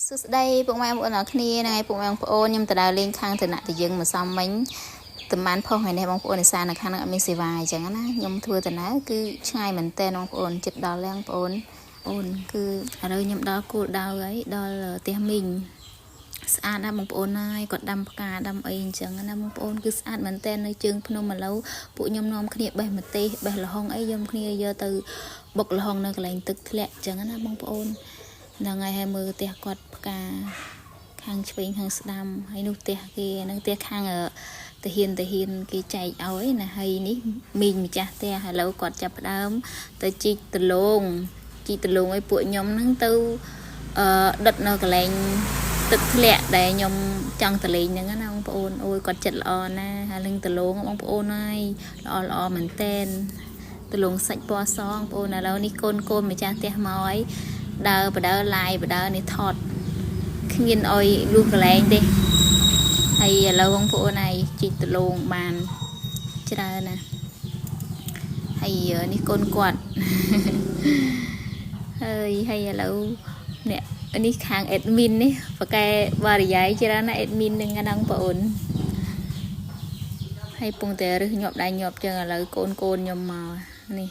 សួស្តីពុកម៉ែបងប្អូនអរគ្នាហ្នឹងហើយពុកម៉ែបងប្អូនខ្ញុំទៅដើរលេងខាងតំណតយើងមកសំមិញតំបានផុសថ្ងៃនេះបងប្អូនឯសារនៅខាងហ្នឹងអត់មានសេវាអញ្ចឹងណាខ្ញុំធ្វើដំណើរគឺឆ្ងាយមែនតើបងប្អូនចិត្តដល់ឡើងបងប្អូនអូនគឺឥឡូវខ្ញុំដល់គោលដៅហើយដល់ផ្ទះមីងស្អាតណាស់បងប្អូនហើយគាត់ដាំផ្កាដាំអីអញ្ចឹងណាបងប្អូនគឺស្អាតមែនតើនៅជើងភ្នំឥឡូវពួកខ្ញុំនាំគ្នាបេះម្ទេសបេះល្ហុងអីយកគ្នាយកទៅបុកល្ហុងនៅកន្លែងទឹកធ្លាក់អញ្ចឹងណាបងប្អូនហ្នឹងហើយហើយមើលផ្ទះគាត់ផ្កាខាងឆ្វេងខាងស្ដាំហើយនោះផ្ទះគេហ្នឹងផ្ទះខាងតាហ៊ានតាហ៊ានគេចែកឲ្យណាហើយនេះមីងម្ចាស់ផ្ទះឥឡូវគាត់ចាប់ផ្ដើមទៅជីកដលងជីកដលងឲ្យពួកខ្ញុំហ្នឹងទៅអឺដុតនៅកន្លែងទឹកធ្លាក់ដែលខ្ញុំចង់ទៅលេងហ្នឹងណាបងប្អូនអូយគាត់ចិត្តល្អណាស់ហើយនឹងដលងបងប្អូនហើយល្អល្អមែនតែនដលងសាច់ពណ៌សបងប្អូនឥឡូវនេះកូនកូនម្ចាស់ផ្ទះមកហើយ ដើរបដើឡាយបដើនេះថតគ្មានអុយលុះកន្លែងទេហើយឥឡូវបងប្អូនហើយជីកដលងបានច្រើនណាស់ហើយនេះកូនគាត់ ហើយហើយឥឡូវអ្នកនេះខាង admin នេះបកែបរិយាយច្រើនណាស់ admin នឹងហ្នឹងបងប្អូនហើយពងតែរឹសញាប់ដៃញាប់ជើងឥឡូវកូនកូនខ្ញុំមកនេះ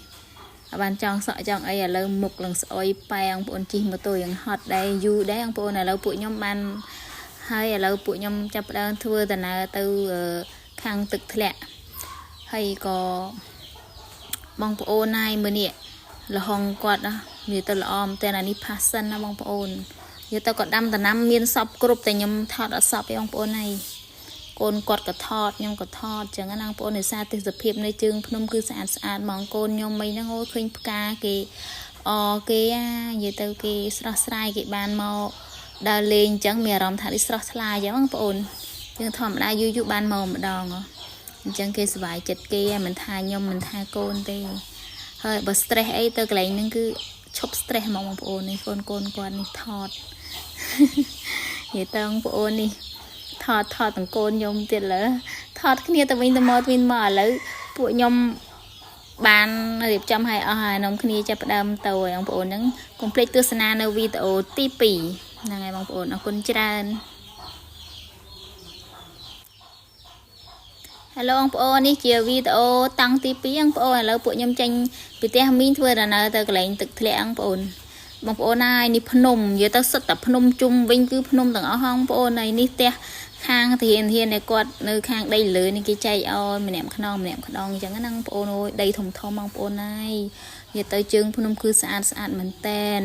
អបានចង់សក់ចង់អីឥឡូវមុខនឹងស្អុយប៉ែងបងប្អូនជិះម៉ូតូយ៉ាងហត់ដែរយូរដែរបងប្អូនឥឡូវពួកខ្ញុំបានហើយឥឡូវពួកខ្ញុំចាប់ផ្ដើមធ្វើដំណើរទៅខាងទឹកធ្លាក់ហើយក៏បងប្អូនហើយមើលនេះលហុងគាត់ណានិយាយទៅល្អមែនតើអានេះ passion ណាបងប្អូននិយាយទៅក៏ដាំដំណាំមានសពគ្រប់តែខ្ញុំថតអត់សពទេបងប្អូនហើយកូនគាត់ក៏ថតខ្ញុំក៏ថតចឹងណាបងប្អូនដោយសារទេសភាពនៅជើងភ្នំគឺស្អាតស្អាតហ្មងកូនខ្ញុំអីហ្នឹងអូយឃើញផ្កាគេអគេអានិយាយទៅគេស្រស់ស្រាយគេបានមកដើរលេងចឹងមានអារម្មណ៍ថានេះស្រស់ថ្លាចឹងបងប្អូនយើងធម្មតាយូរយូរបានមកម្ដងអញ្ចឹងគេសប្បាយចិត្តគេមិនថាខ្ញុំមិនថាកូនទេហើយបើ stress អីទៅកន្លែងហ្នឹងគឺឈប់ stress ហ្មងបងប្អូននេះកូនកូនគាត់នេះថតនិយាយទៅបងប្អូននេះ ថតថតទាំងកូនខ្ញុំទៀតលើថតគ្នាទៅវិញទៅមកទៅវិញមកឥឡូវពួកខ្ញុំបានរៀបចំឲ្យអស់ហើយនាំគ្នាចាប់ផ្ដើមទៅឲ្យបងប្អូនហ្នឹងកុំភ្លេចទស្សនានៅវីដេអូទី2ហ្នឹងហើយបងប្អូនអរគុណច្រើន Hello បងប្អូននេះជាវីដេអូតាំងទី2បងប្អូនឥឡូវពួកខ្ញុំចេញពីផ្ទះមីងធ្វើដំណើរទៅកន្លែងទឹកធ្លាក់បងប្អូនបងប្អូនហើយនេះភ្នំនិយាយទៅសុទ្ធតែភ្នំជុំវិញគឺភ្នំទាំងអស់បងប្អូនហើយនេះផ្ទះខាងធានធានដែលគាត់នៅខាងដីលើនេះគេចែកឲ្យម្នាក់ខ្នងម្នាក់ខ្នងអញ្ចឹងណាបងប្អូនអូយដីធំធំបងប្អូនហើយនិយាយទៅជើងភ្នំគឺស្អាតស្អាតមែនតែន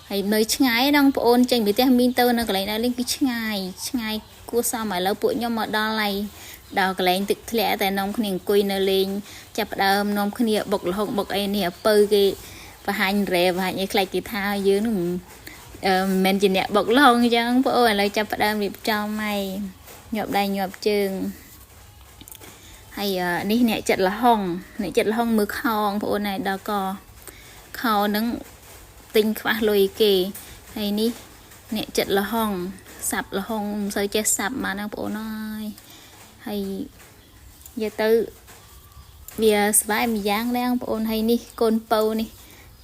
ហើយនៅឆ្ងាយណាបងប្អូនចេញពីផ្ទះមីងទៅនៅកន្លែងដើរលេងគឺឆ្ងាយឆ្ងាយគួរសមឥឡូវពួកខ្ញុំមកដល់ហើយដល់កន្លែងទឹកធ្លាក់តែនាំគ្នាអង្គុយនៅលេងចាប់ផ្ដើមនាំគ្នាបុកលហុកបុកអីនេះអពៅគេបង្ហាញរ៉េបង្ហាញអីខ្លាចគេថាយើងនឹងមិនមែនជាអ្នកបុកលហុកអញ្ចឹងបងអូនឥឡូវចាប់ផ្ដើមរៀបចំហើយញាប់ដៃញាប់ជើងហើយនេះអ្នកចិត្តលហុងអ្នកចិត្តលហុងមើលខោបងប្អូនហើយដល់កខោនឹងទិញខ្វះលុយគេហើយនេះអ្នកចិត្តលហុងសាប់លហុងមិនសូវចេះសាប់មកហ្នឹងបងប្អូនអើយហើយនិយាយទៅវាស្វាយមួយយ៉ាងដែរបងប្អូនហើយនេះកូនពៅនេះ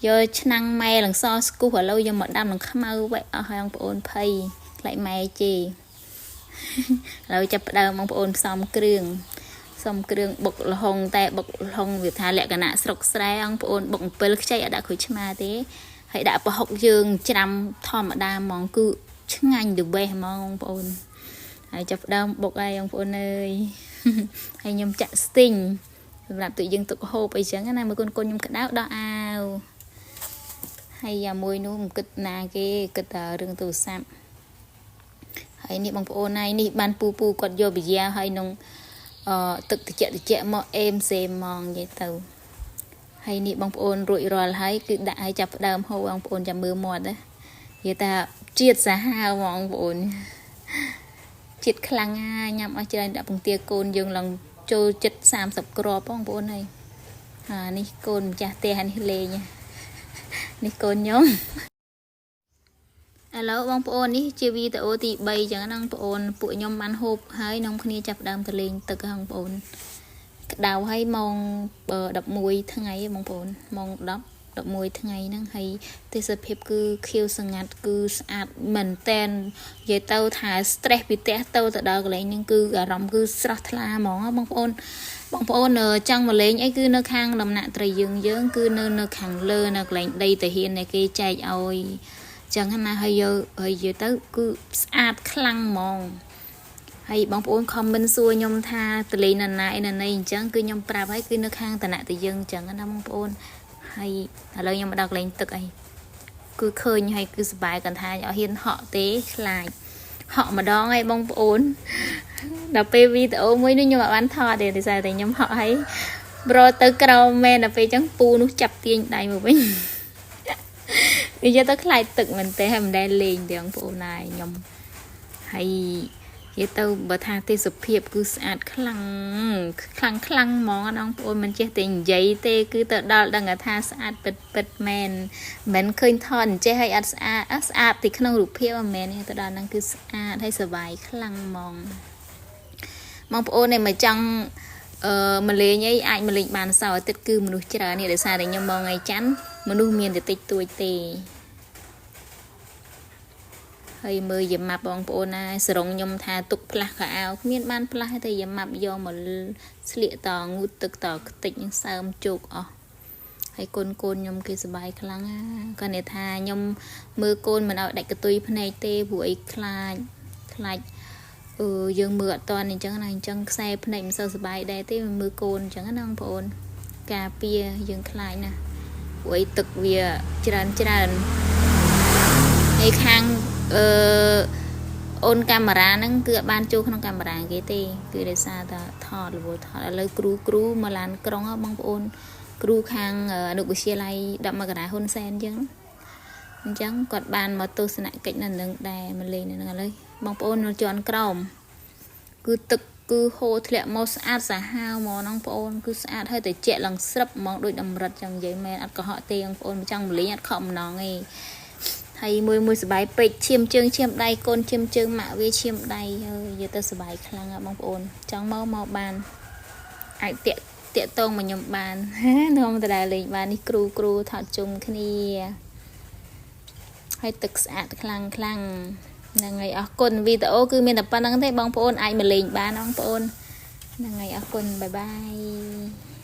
យកឆ្នាំងម៉ែលងសស្គុះឥឡូវយកមកដាំនឹងខ្មៅវ៉េអស់ហើយបងប្អូនភ័យខ្លាចម៉ែជេរឥឡូវចាប់ផ្ដើមបងប្អូនផ្សំគ្រឿងសំគ្រឿងបុកលហុងតែបុកលហុងវាថាលក្ខណៈស្រុកស្រែបងប្អូនបុកអំពិលខ្ចីអត់ដាក់ក្រូចឆ្មាទេហើយដាក់ប្រហុកយើងច្រាំធម្មតាហ្មងគឺឆ្ងាញ់ទៅវេះហ្មងបងប្អូនហើយចាប់ផ្ដើមបុកហើយបងប្អូនអើយហើយខ្ញុំចាក់ស្ទីងសម្រាប់ទុកយើងទុកហូបអីចឹងណាមើលកូនកូនខ្ញុំក្តៅដោះអាវហើយយ៉ាមួយនោះមិនគិតណាគេគិតតែរឿងទូរស័ព្ទហើយនេះបងប្អូនហើយនេះបានពូពូគាត់យកបយាហើយនឹងអឺទឹកតិចតិចមកអេមសេមហ្មងនិយាយទៅហើយនេះបងប្អូនរួចរាល់ហើយគឺដាក់ឲ្យចាប់ផ្ដើមហូបបងប្អូនចាំមើលមាត់ណានិយាយថាជាតិសាហាវហ្មងបងប្អូនជាតិខ្លាំងណាញ៉ាំអស់ច្រើនដាក់ពងទាកូនយើងឡើងចូលចិត្ត30គ្រាប់បងប្អូនហើយអានេះកូនម្ចាស់ផ្ទះនេះលេងនេះកូនខ្ញុំឥឡូវបងប្អូននេះជាវីដេអូទី3ចឹងណាបងប្អូនពួកខ្ញុំបានហូបហើយនាំគ្នាចាប់ដើមទៅលេងទឹកហ្នឹងបងប្អូនក្តៅហើយម៉ោង11ថ្ងៃបងប្អូនម៉ោង10 11ថ្ងៃហ្នឹងហើយទេសភាពគឺខៀវស្ងាត់គឺស្អាតមែនតែននិយាយទៅថា stress ពីផ្ទះទៅទៅដល់កន្លែងហ្នឹងគឺអារម្មណ៍គឺស្រស់ថ្លាហ្មងបងប្អូនបងប្អូនចង់មកលេងអីគឺនៅខាងដំណាក់ត្រីយើងយើងគឺនៅនៅខាងលើនៅកន្លែងដីតាហ៊ានដែលគេចែកឲ្យចឹងណាហើយយកហើយនិយាយទៅគឺស្អាតខ្លាំងហ្មងហើយបងប្អូន comment សួរខ្ញុំថាតលេងនៅណាអីនៅណីអញ្ចឹងគឺខ្ញុំប្រាប់ហើយគឺនៅខាងតំណាក់តាយើងអញ្ចឹងណាបងប្អូនហើយឥឡូវខ្ញុំមកដល់កន្លែងទឹកអីគឺឃើញហើយគឺសប្បាយគាត់ថាអត់ហ៊ានហក់ទេខ្លាចហក់ម្ដងហើយបងប្អូនដល់ពេលវីដេអូមួយនេះខ្ញុំអត់បានថតទេដោយសារតែខ្ញុំហក់ហើយប្រទៅក្រោមមែនដល់ពេលអញ្ចឹងពូនោះចាប់ទាញដៃមកវិញនិយាយទៅខ្លាចទឹកមែនទេហើយមិនដែលលេងទេបងប្អូនណាយខ្ញុំហើយនិយាយទៅបើថាទេសភាពគឺស្អាតខ្លាំងខ្លាំងខ្លាំងហ្មងណាបងប្អូនមិនចេះតែនិយាយទេគឺទៅដល់ដឹងថាស្អាតពិតពិតមែនមិនឃើញថតអញ្ចេះឲ្យអត់ស្អាតអត់ស្អាតទីក្នុងរូបភាពអត់មែនទេទៅដល់ហ្នឹងគឺស្អាតហើយសប្បាយខ្លាំងហ្មងបងប្អូនដែលមកចង់អឺមកលេងអីអាចមកលេងបានសៅរ៍អាទិត្យគឺមនុស្សច្រើននេះដោយសារតែខ្ញុំមកថ្ងៃច័ន្ទមនុស្សមានតែតិចតួចទេហើយមើលយ៉ាម៉ាប់បងប្អូនណាសរងខ្ញុំថាទុកផ្លាស់ខោអាវគ្មានបានផ្លាស់ទេយ៉ាម៉ាប់យកមកស្លៀកតងូតទឹកតខ្ទេចនឹងសើមជោកអស់ហើយកូនកូនខ្ញុំគេសប្បាយខ្លាំងណាគាត់និយាយថាខ្ញុំមើលកូនមិនឲ្យដាច់កតុយភ្នែកទេព្រោះអីខ្លាចខ្លាចអឺយើងមើលអត់តន់អញ្ចឹងណាអញ្ចឹងខ្សែភ្នែកមិនសូវសប្បាយដែរទេមើលកូនអញ្ចឹងណាបងប្អូនការពារយើងខ្លាចណាព្រោះអីទឹកវាច្រើនច្រើនហើយខាងអឺអូនកាមេរ៉ាហ្នឹងគឺអត់បានចូលក្នុងកាមេរ៉ាគេទេគឺដោយសារតែថតរវល់ថតឥឡូវគ្រូគ្រូមកឡានក្រុងហ៎បងប្អូន គ្រូខាងអនុវិទ្យាល័យ10មករាហ៊ុនសែនអញ្ចឹងអញ្ចឹងគាត់បានមកទស្សនកិច្ចនៅនឹងដែរមកលេងនៅនឹងឥឡូវបងប្អូននៅជាន់ក្រោមគឺទឹកគឺហូរធ្លាក់មកស្អាតសាហាវហ្មងហ្នឹងបងប្អូនគឺស្អាតហើយតែជែកឡើងស្រឹបហ្មងដូចតម្រិតចឹងនិយាយមែនអត់កុហកទេបងប្អូនមិនចង់មកលេងអត់ខកម្ដងទេហើយមួយមួយសបាយពេកឈាមជើងឈាមដៃកូនឈាមជើងម៉ាក់វាឈាមដៃហើយនិយាយទៅសបាយខ្លាំងហ่ะបងប្អូនចង់មកមកបានអាចតាក់តាក់តងមកខ្ញុំបាន នាំតដែលលេងបាននេះគ្រូគ្រូថតជុំគ្នាហើយទឹកស្អាតខ្លាំងខ្លាំងហ្នឹងហើយអរគុណវីដេអូគឺមានតែប៉ុណ្្នឹងទេបងប្អូនអាចមកលេងបានបងប្អូនហ្នឹងហើយអរគុណ bye bye.